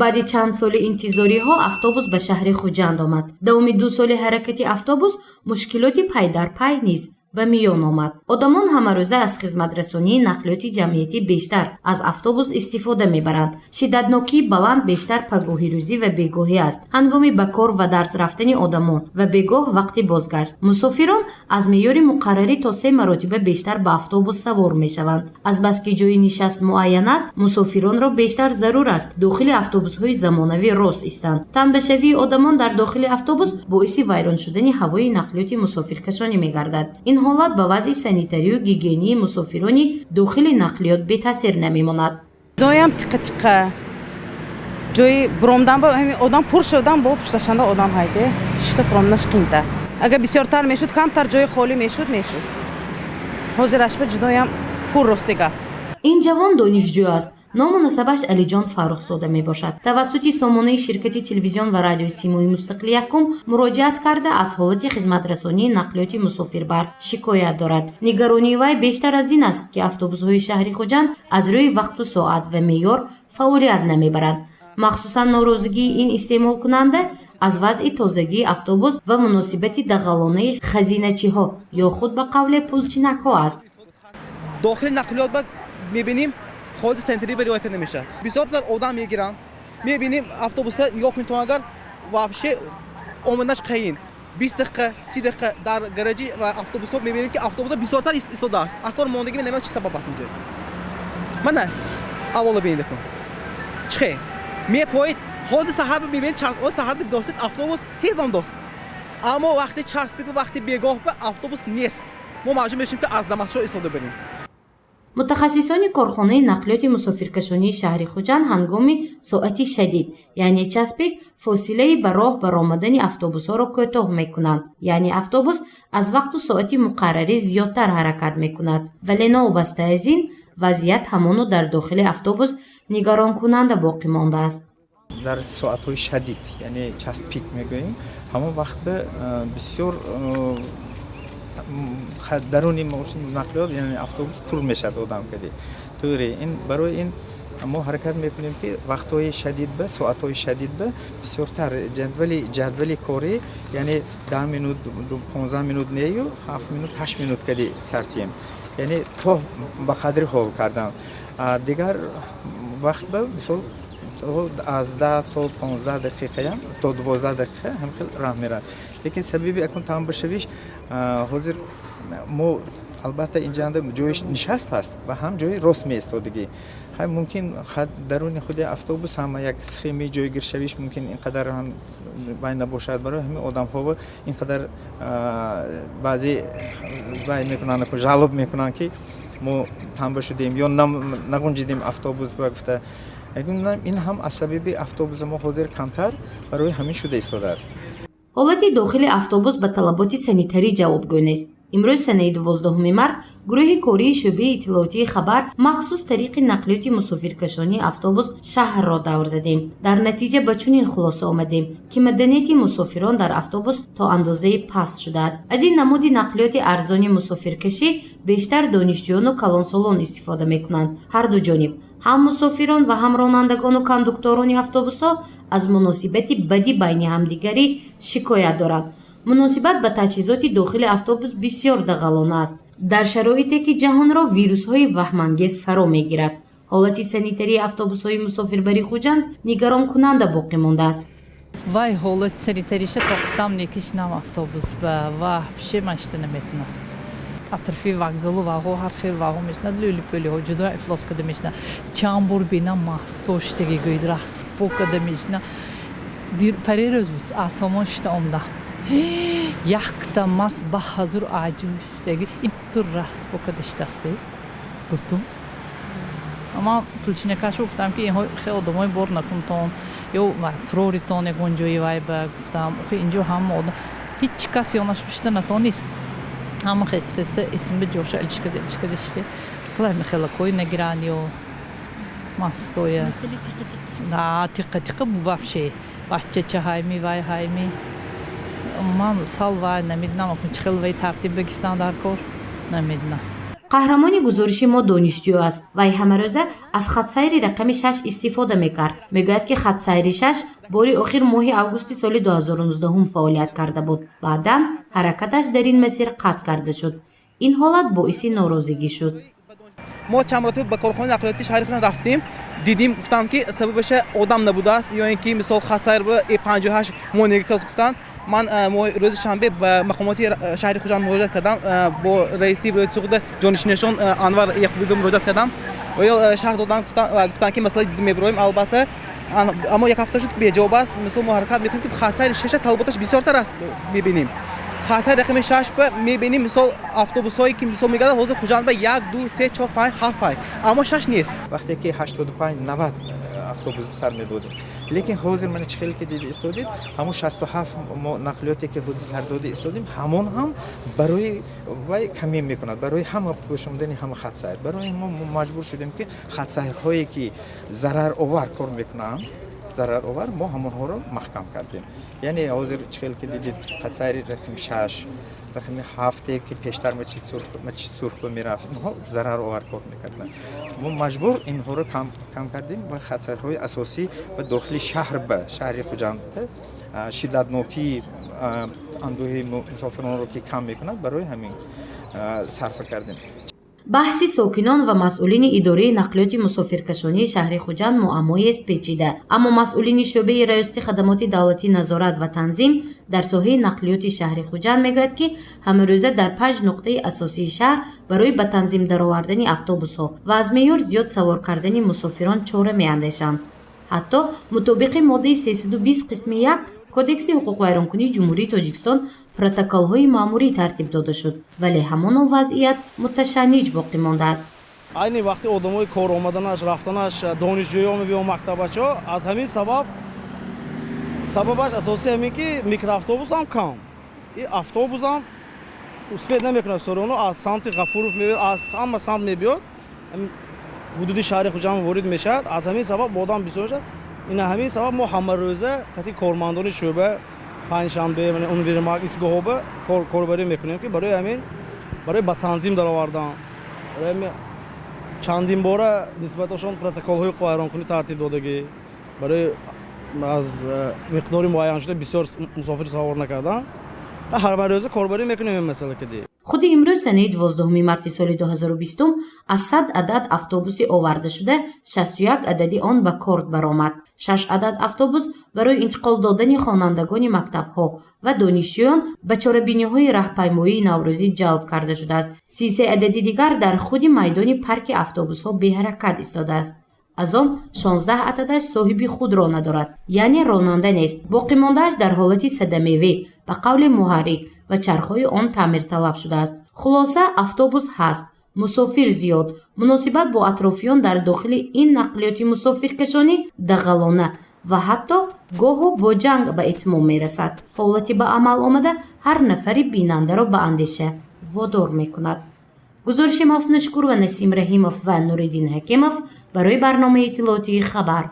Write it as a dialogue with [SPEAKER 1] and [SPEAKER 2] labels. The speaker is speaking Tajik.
[SPEAKER 1] Баъди чанд соли интизориҳо автобус ба шаҳри Хуҷанд омад. Давоми 2 соли ҳаракати автобус мушкилоти пай дар пай низ ба миён омад. Одамон ҳамарӯза аз хизматрасонии нақлиёти ҷамъиятӣ, бештар аз автобус, истифода мебаранд. Шиддатнокии баланд бештар пагоҳирӯзӣ ва бегоҳӣ аст, ҳангоми ба кор ва дарс рафтани одамон ва бегоҳ, вақти бозгашт. Мусофирон аз меъёри муқаррарӣ то се маротиба бештар ба автобус савор мешаванд. Азбаски ҷои нишаст муайян аст, мусофиронро бештар зарур аст дохили автобусҳои замонавӣ рост истанд. Танбашавии одамон дар дохили автобус боиси вайрон шудани ҳавои нақлиёти мусофиркашонӣ мегардад. Ин ҳолат ба вазъи санитарию гигиении мусофирони дохили нақлиёт бетаъсир намемонад.
[SPEAKER 2] Доям тиқа тиқа ҷои буромдан ба одам пур шудан, бо пушташанда одам ҳайде шишта фуромданаш қиинта. Агар бисёртар мешуд, камтар ҷои холӣ мешуд. Ҳозирашба ҷудоям пур, рости гап.
[SPEAKER 1] Ин ҷавон донишҷӯ аст. Ному насабаш Алиҷон Фаррухзода мебошад. Тавассути сомонаи ширкати телевизион ва радиои Симои Мустақили Якум муроҷиат карда, аз ҳолати хизматрасонии нақлиёти мусофирбар шикоят дорад. Нигаронии вай бештар аз ин аст, ки автобусҳои шаҳри Хуҷанд аз рӯи вақту соат ва меъёр фаъолият намебаранд. Махсусан норозигии ин истеъмолкунанда аз вазъи тозагии автобус ва муносибати дағалонаи хазиначиҳо ё худ ба қавле пулчинакҳо аст.
[SPEAKER 3] Дохили нақлиёт ба мебинем, ҳолати санитарӣ ба риоя карда намешавад. Бисёртар одам мегиранд. Мебинем, автобуса нигоҳ кунед, агар вообще омаданаш қиин, 20 дақиқа, 30 дақиқа дар гараҷи ва автобусҳо мебинем, ки автобусҳо бисёртар истодааст. Акор мондагӣ намедонам чӣ сабаб аст. Инҷо мана аввало бинед, кун чӣ хел мепоед. Ҳозир саҳар мебинед, ҳозир саҳар достед, автобус тез омдост, аммо вақти час пик, вақти бегоҳ ба автобус нест. Мо маҷбур мешавем, ки аз Дамасшо истода барем.
[SPEAKER 1] Мутахассисони корхонаи нақлиёти мусофиркашонии шаҳри Хуҷанд ҳангоми соати шадид, яъне час пик, фосилаи ба роҳ баромадани автобусҳоро кӯтоҳ мекунанд, яъне автобус аз вақту соати муқаррарӣ зиёдтар ҳаракат мекунад. Вале новобаста аз ин, вазъият ҳамоно дар дохили автобус нигаронкунанда боқӣ мондааст.
[SPEAKER 4] Дар соатҳои шадид, яъне час пик мегӯем, ҳамон вақт бисёр даруни мошин нақлиёт, яъне автобус, пур мешавад одам кади туре. Ин барои ин мо ҳаракат мекунем, ки вақтҳои шадид ба, соатҳои шадид ба бисёртар ҷадвали корӣ, яъне 10 минут, 15 минут нею, 7 минут, 8 минут кади сартием, яъне то ба қадри ҳол кардан. Дигар вақт ба, мисол, аз 10 то 15 дақиқаям, то 12 дақиқа ҳам хел раҳ мерад. Лекин сабаби акун тамбашавиш ҳозир мо албатта инҷанда ҷои нишаст ҳаст ва ҳам ҷои рост меистодагӣ. Хай, мумкин даруни худи автобус ҳама як схемаи ҷойгиршавиш мумкин ин қадар ҳам вай набошад. Барои ҳамин одамҳо ин қадар баъзе вай мекунанд, жалоб мекунанд, ки мо танба шудем ё нағунҷидем автобус ба гуфта. Ин ҳам аз сабаби автобуса мо ҳозир камтар барои ҳамин шуда истодааст.
[SPEAKER 1] Ҳолати дохили автобус ба талаботи санитарӣ ҷавобгӯ нест. Имрӯз, санаи 12 март, гурӯҳи кории шӯъбаи иттилоотии «Хабар» махсус тариқи нақлиёти мусофиркашонии автобус шаҳрро давр задем. Дар натиҷа ба чунин хулоса омадем, ки маданияти мусофирон дар автобус то андозае паст шудааст. Аз ин намуди нақлиёти арзони мусофиркашӣ бештар донишҷӯёну калонсолон истифода мекунанд. Ҳарду ҷониб, ҳам мусофирон ва ҳам ронандагону кондукторони автобусҳо, аз муносибати бадӣ байни ҳамдигарӣ шикоят доранд. Муносибат ба таҷҳизоти дохили автобус бисёр дағалона аст. Дар шароите ки ҷаҳонро вирусҳои ваҳмангез фаро мегирад, ҳолати санитарии автобусҳои мусофирбари Хуҷанд нигаронкунанда боқӣ мондааст.
[SPEAKER 5] Вай, ҳолати санитариша тоқатам некишнам автобус ба вообще машта наметунам. Атрофи вокзалу ваҳо ҳар хел ваҳо мешинад, лӯли пӯлиҳо ҷудо ифлос када мешинад. Чанд бор бинам, мастоштаги гӯид распо када мешина. Парерӯз буд, асомон шита омда, якта маст ба ҳазур аҷоштаги итур распо када шитасте бутун. Ман пулчинакаша гуфтам, ки инҳо хел одамои бор накунтон ё фуроритон ягон ҷои вай ба гуфтам. Охи, инҷо ҳама одам, ҳеҷ кас ёнаш шита натонист, ҳама хеста хеста исмба ҷоша илишкада илишкада шите. Хелай мехелакои нагиранд ё мастоя тиқа тиқа вообще баччача ҳайми вай ҳайми. Ман сал вай намедонам, чӣ хел вай тартиб бигифтан дар кор намедонам.
[SPEAKER 1] Қаҳрамони гузориши мо донишҷӯ аст. Вай ҳамарӯза аз хатсайри рақами 6 истифода мекард. Мегӯяд, ки хатсайри 6 бори охир моҳи августи соли 2019 фаъолият карда буд. Баъдан ҳаракаташ дар ин масир қатъ карда шуд. Ин ҳолат боиси норозигӣ шуд.
[SPEAKER 3] Мо чанд маротиба ба корхонаи нақлиёти шаҳри Хуҷанд рафтем, дидим, гуфтанд, ки сабабаша одам набудааст ё ин ки мисол хатсайр ба Э58 монега гуфтанд. Ман рӯзи шанбе ба мақомоти шаҳри Хуҷанд муроҷиат кардам, бо раиси вилояти Суғда ҷонишинашон Анвар Яқубиба муроҷиат кардам. Ё шарҳ додан, гуфтанд, ки масъала дида мебироем албатта, аммо як ҳафта шуд, беҷавоб аст. Мисол, мо ҳаракат мекунем, ки хатсайри шаша талаботаш бисёртар аст. Мебинем, хатсайри рақами 6 ба мебинем, мисол, автобусҳое ки мисол мегардад, ҳозир Хуҷанд ба як, ду, се, чор, панҷ, ҳафт ай, аммо шаш нест.
[SPEAKER 4] Вақте ки 85, 90 автобус сар медодем, лекин ҳозир мана чӣ хеле ки дида истодед, ҳамон 67 мо нақлиёте ки ҳозир сар дода истодем, ҳамон ҳам барои вай камӣ мекунад, барои ҳама пӯшондани ҳама хатсайр. Барои мо маҷбур шудем, ки хатсайрҳое ки зараровар кор мекунанд, зараровар, мо ҳамонҳоро маҳкам кардем. Яъне ҳозир чӣ хеле ки дидед, хатсайри рақами 6, рақами ҳафте, ки пештар Мачид Сурх ба мерафт, инҳо зараровар кор мекарданд. Мо маҷбур инҳоро кам кардем ва хатсайрҳои асосӣ ва дохили шаҳр, ба шаҳри Хуҷанд шиддатнокии андӯҳи мусофиронро ки кам мекунад, барои ҳамин сарфа кардем.
[SPEAKER 1] Баҳси сокинон ва масъулини идораи нақлиёти мусофиркашонии шаҳри Хуҷанд муаммоест печида, аммо масъулини шӯъбаи раёсати хадамоти давлатӣ назорат ва танзим дар соҳаи нақлиёти шаҳри Хуҷанд мегӯяд, ки ҳамарӯза дар панҷ нуқтаи асосии шаҳр барои ба танзим даровардани автобусҳо ва аз меъёр зиёд савор кардани мусофирон чора меандешанд. Ҳатто мутобиқи моддаи 320 қисми 1 Кодекси ҳуқуқвайронкунии Ҷумҳурии Тоҷикистон протоколҳои маъмурӣ тартиб дода шуд, вале ҳамоно вазъият муташанниҷ боқӣ мондааст.
[SPEAKER 6] Айни вақти одамои кор омаданаш, рафтанаш, донишҷӯё мебиён, мактабачо. Аз ҳамин сабаб, сабабаш асосӣ ҳамин ки микроавтобусам кам и автобусам успеть намекунад. Сороно аз самти Ғафуров мебиёд, аз ҳама самт мебиёд, ҳудуди шаҳри Хуҷанд ворид мешавад. Аз ҳамин сабаб одам бисёр мешавад. Ина ҳамин сабаб мо ҳамарӯза қати кормандони шӯъба панҷшанбе универмаг истгоҳҳоба корбарӣ мекунем, ки барои ҳамин, барои ба танзим даровардан, барои чандин бора нисбаташон протоколҳои ҳуқуқвайронкунӣ тартиб додагӣ барои аз миқдори муайяншуда бисёр мусофир савор накардан. Ҳамарӯза корбарӣ мекунем ин масъала кади.
[SPEAKER 1] Худи имрӯз, санаи 12 марти соли 2020, аз 100 адад автобуси овардашуда 61 адади он ба кор баромад. Шаш адад автобус барои интиқол додани хонандагони мактабҳо ва донишҷӯён ба чорабиниҳои раҳпаймоии наврӯзӣ ҷалб карда шудааст. 33 адади дигар дар худи майдони парки автобусҳо беҳаракат истодааст. Аз он 16 ададаш соҳиби худро надорад, яъне ронанда нест. Боқимондааш дар ҳолати садамевӣ, ба қавли муҳаррик, ва чархҳои он таъмирталаб шудааст. Хулоса, автобус ҳаст, мусофир зиёд, муносибат бо атрофиён дар дохили ин нақлиёти мусофиркашонӣ дағалона ва ҳатто гоҳо бо ҷанг ба итмом мерасад. Ҳолати ба амал омада ҳар нафари бинандаро ба андеша водор мекунад. Гузориши Мафнашкур ва Насим Раҳимов ва Нуриддин Ҳакимов барои барномаи иттилоотии «Хабар».